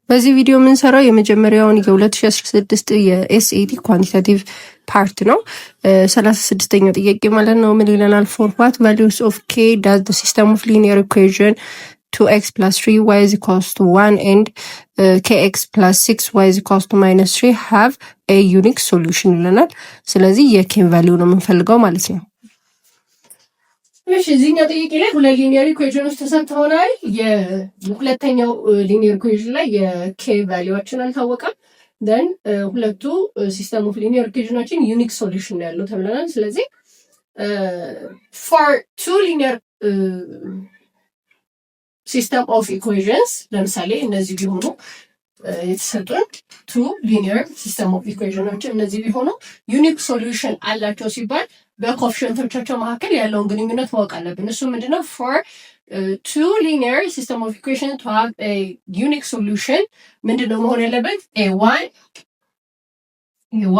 በዚህ ቪዲዮ የምንሰራው የመጀመሪያውን የ2016 የ SAT quantitative part ነው። 36ኛው ጥያቄ ማለት ነው። ምን ይለናል? For what values of k does the system of linear equation 2x plus 3y is equals to 1 and kx plus 6y is equals to minus 3 have a unique solution ይለናል። ስለዚህ የ k ን value ነው የምንፈልገው ማለት ነው። እሺ፣ እዚህኛው ጥያቄ ላይ ሁለት linear equation ኖች ተሰጥተውናል። የሁለተኛው linear equation ላይ የ k value ዋችን አልታወቀም። Then ሁለቱ system of linear equation ኖችን unique solution ያለው ተብለናል። ስለዚህ for two linear system of equations፣ ለምሳሌ እነዚህ ቢሆኑ፣ የተሰጡን two linear system of equation ኖች እነዚህ ቢሆኑ፣ unique solution አላቸው ሲባል በ coefficient ኦቻቸው መካከል ያለውን ግንኙነት ማወቅ አለብን። እሱ ምንድነው? For two linear system of equation to have unique solution ምንድነው መሆን ያለበት? a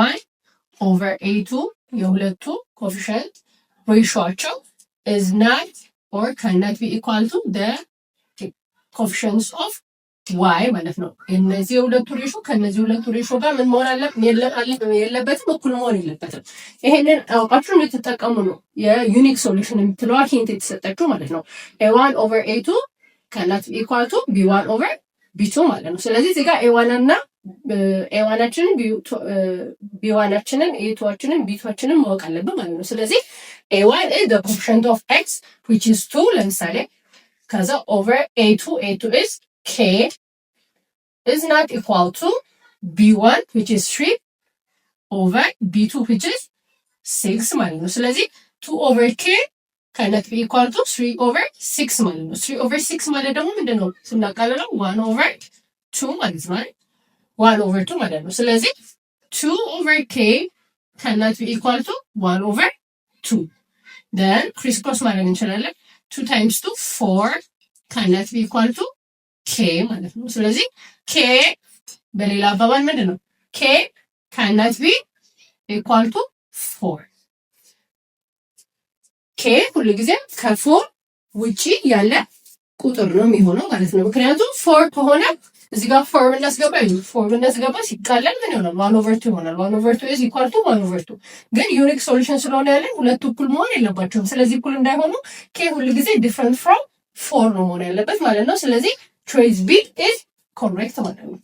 one over a2፣ የሁለቱ coefficient ratio ኣቸው is not or cannot be equal to the coefficients of y ማለት ነው። እነዚህ የሁለቱ ratio ከእነዚህ ሁለቱ ratio ጋር ምን መሆን የለበትም? እኩል መሆን የለበትም። ይሄንን አውቃችሁ እንድትጠቀሙ ነው የ unique solution የምትለዋ hint የተሰጠችው ማለት ነው። ኤ ዋን ኦቨር ኤ ቱ ከናት ኢኳል ቱ ቢ ዋን ኦቨር ቢ ቱ ማለት ነው። ስለዚህ እዚህ ጋር ኤዋን እና ኤዋናችንን ቢዋናችንን ኤቱዋችንን ቢቱዋችንን ማወቅ አለብን ማለት ነው። ስለዚህ a one is the coefficient of x, which is two ለምሳሌ፣ ከዛ over a2, a2 is k, is not equal to b1, which is 3, over b2, which is 6 ማለት ነው። ስለዚህ 2 over k cannot be equal to 3 over 6 ማለት ነው። 3 over 6 ማለት ደግሞ ምንድን ነው? ስናቃልለው 1 over 2 ማለት ነው። 1 over 2 ማለት ነው። ስለዚህ 2 over k cannot be equal to 1 over 2. Then crisscross ማድረግ እንችላለን። 2 times 2, 4 cannot be equal to k ማለት ነው። ስለዚህ k በሌላ አባባል ምንድን ነው? K cannot be equal to 4። K ሁሉ ጊዜ ከ 4 ውጪ ያለ ቁጥር ነው የሚሆነው ማለት ነው። ምክንያቱም 4 ከሆነ፣ እዚህ ጋር 4 ብናስገባ፣ 4 ብናስገባ ሲቃለል ምን ይሆናል? 1 over 2 ይሆናል። 1 over 2 is equal to 1 over 2። ግን unique solution ስለሆነ ያለን ሁለቱ እኩል መሆን የለባቸውም። ስለዚህ እኩል እንዳይሆኑ k ሁሉ ጊዜ different from 4 ነው መሆን ያለበት ማለት ነው። ስለዚህ choice B is correct ማለት ነው።